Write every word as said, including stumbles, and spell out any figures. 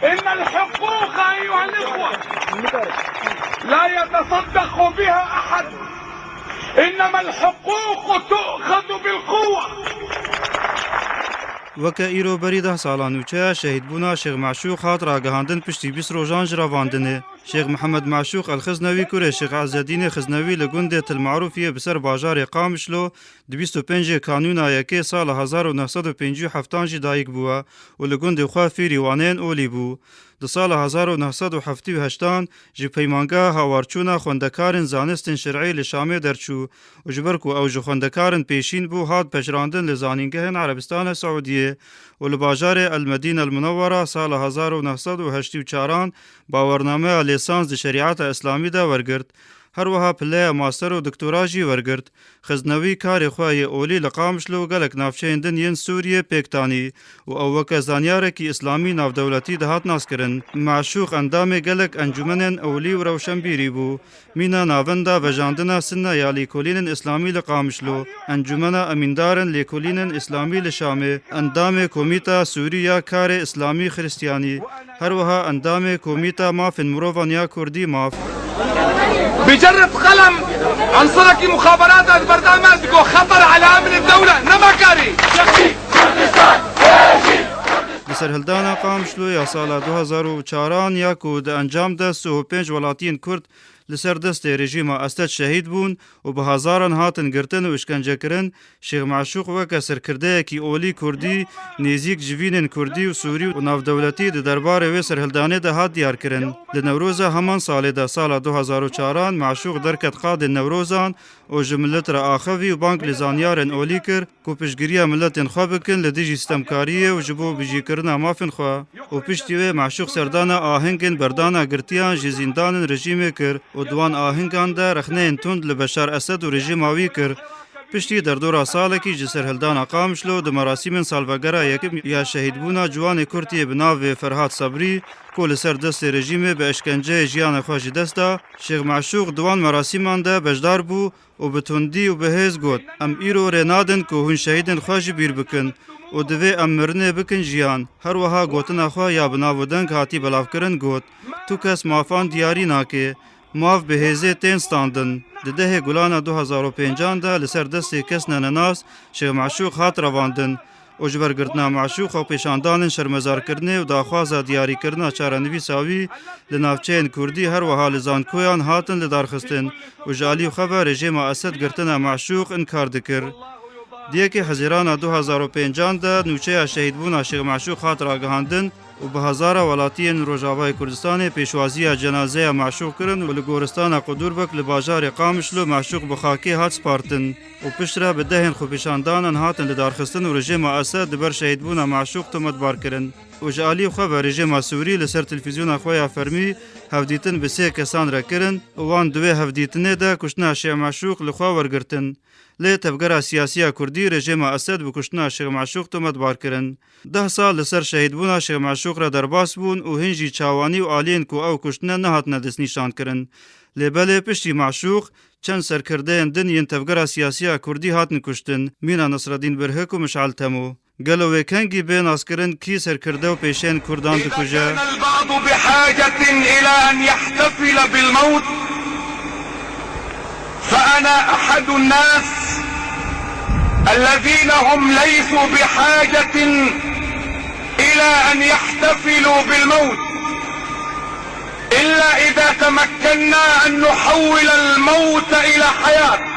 إن الحقوق أيها الإخوة لا يتصدق بها أحد، إنما الحقوق تؤخذ بالقوة. Weke îro berî deh salan nûçeya şehîdbûna Şêx Meşûq hat ragihandin piştî bîst rojan ji revandinê. Şêx Mihemed Meşûq El-Xiznewî kurê Şêx Ezzedînê Xiznewî li gundê Til Merûfiyê bi ser bajarê Qamişlo di bîst û pêncê Kanûna yekê sala hezar û neh sed û pêncî û heftan jî dayik bûye û li gundê xwe fîrî waneyên olî bû. Di sala hezar û neh sed û heftê û heştan ji Peymangeha Hawarçûna Xwendekarên Zanistên Şer'î li Şamê derçû û ji ber ku ew ji xwendekarin pêşîn bû, hat pejirandin li zanîngehên Erebistana Siûdiyê û li bajarê El Medîne El Munewwera sala hezar û neh sed û heştê û çaran bawernameya lêsans di şerîeta Îslamî de wergirt. Her wiha pileya master û doktora jî wergirt. Xiznewî karê xwe yê olî li Qamişlo û gelek navçeyên din yên Sûriyê pêk tanî û ew weke zanyarekî îslamî navdewletî dihat naskirin. Meşûq endamê gelek encûmenên ewlî û rewşenbîrî bû. Mîna navenda vejandina Sinne ya Lêkolînên Îslamî li Qamişlo, Encûmena Emîndarin Lêkolînên Îslamî li Şamê, endamê Komîta Sûrî ya Karê Îslamî Xristiyanî, her wiha endamê Komîta Mafên Mirovan ya Kurdî, MAF. بجرة قلم عنصرك مخابرات البرنامج خطر على أمن الدولة نمكاري. Di serhildana Qamişlo ya sala du hezar û çaran ya ku di encam de sih û pênc welatiyên Kurd li ser destê rejîma Esed şehîd bûn û bi hezaran hatin girtin û îşkence kirin, Şêx Meşûq weke serkirdeyekî olî Kurdî, nêzîk civînên Kurdî û Sûrî û navdewletî di derbarê wê serhildanê de hat diyarkirin. Di Newroza heman salê de, sala du hezar û çaran, Meşûq derket qadên Newrozan û ji milet re axivî û bang li zanyarên olî kir ku piştgiriya miletên xwe bikin li dijî stemkariyê û ji bo bijîkirina mafên xwe. Û piştî wê Meşûq serdana ahingên berdana girtiyan ji zîndanên rejîmê kir û di wan ahingan de rexneyên tund li Beşar Esed û rejîma wî kir. Piştî derdora salekî ji serhildana Qamişlo di merasîmên salvegera yekim ya şehîdbûna ciwanê Kurtiyê bi navê Ferhat Sebrî ku li ser destê rejîmê bi eşkenceyê jiyana xwe ji dest da, Şêx Meşûq di wan merasîman de beşdar bû û bi tundî û bi hêz got, Em îro rê nadin ku hûn şehîdên xwe ji bîr bikin û divê em mirinê bikin jiyan. Her wiha gotina xwe ya bi nav û deng hatî belavkirin got, Tu kes mafan diyarî nake. Maf bi hêzê tên standin. Di dehê Gulana du hezar û pêncan de li ser destê kesne nenas Şêx Meşûq hat revandin û ji ber girtina Meşûq xwepêşandanên şermezarkirinê û daxwaza diyarîkirina çarenivîsa wî li navçeyên Kurdî her wiha li zankoyan hatin lidarxistin û ji alî xwe ve rejîma Esed girtina Meşûq inkar dikir. Di yekê Hezîrana du hezar û pêncan de nûçeya şehîdbûna Şêx Meşûq hat ragihandin û bi hezara welatiyên Rojavayê Kurdistanê pêşwaziya cenazeya Meşûq kirin û li goristana Qudûrbek li bajarê Qamişlo Meşûq bi xakê hat spartin û piştre bi dehên xwepêşandanan hatin lidarxistin û rejîma Esed di ber şehîdbûna Meşûq tometbar kirin û ji alî xwe ve rejîma Sûrî li ser televîzyona xwe ya fermî hevdîtin bi sê kesan re kirin û wan di wê hevdîtinê de kuştina Şêx Meşûq li xwe wergirtin. Lê tevgera siyasî ya Kurdî rejîma Esed bi kuştina Şêx Meşûq tometbar kirin. Deh sal li ser şehîdbûna Şêx Meşûq re derbas bûn û hin jî çawanî û aliyên ku ew kuştine nehatine destnîşankirin. Lê belê piştî Meşûq çend serkirdeyên din yên tevgera siyasî ya Kurdî hatin kuştin, mîna Nesredîn Birhik û Mişal Temo. Gelo wê kengî bê naskirin kî serkirde û pêşeyên Kurdan dikuje? كان البعض بحاجة إلى أن يحتفل بالموت، فأنا أحد الناس الذين هم ليسوا بحاجة إلى أن يحتفلوا بالموت، إلا إذا تمكنا أن نحول الموت إلى حياة.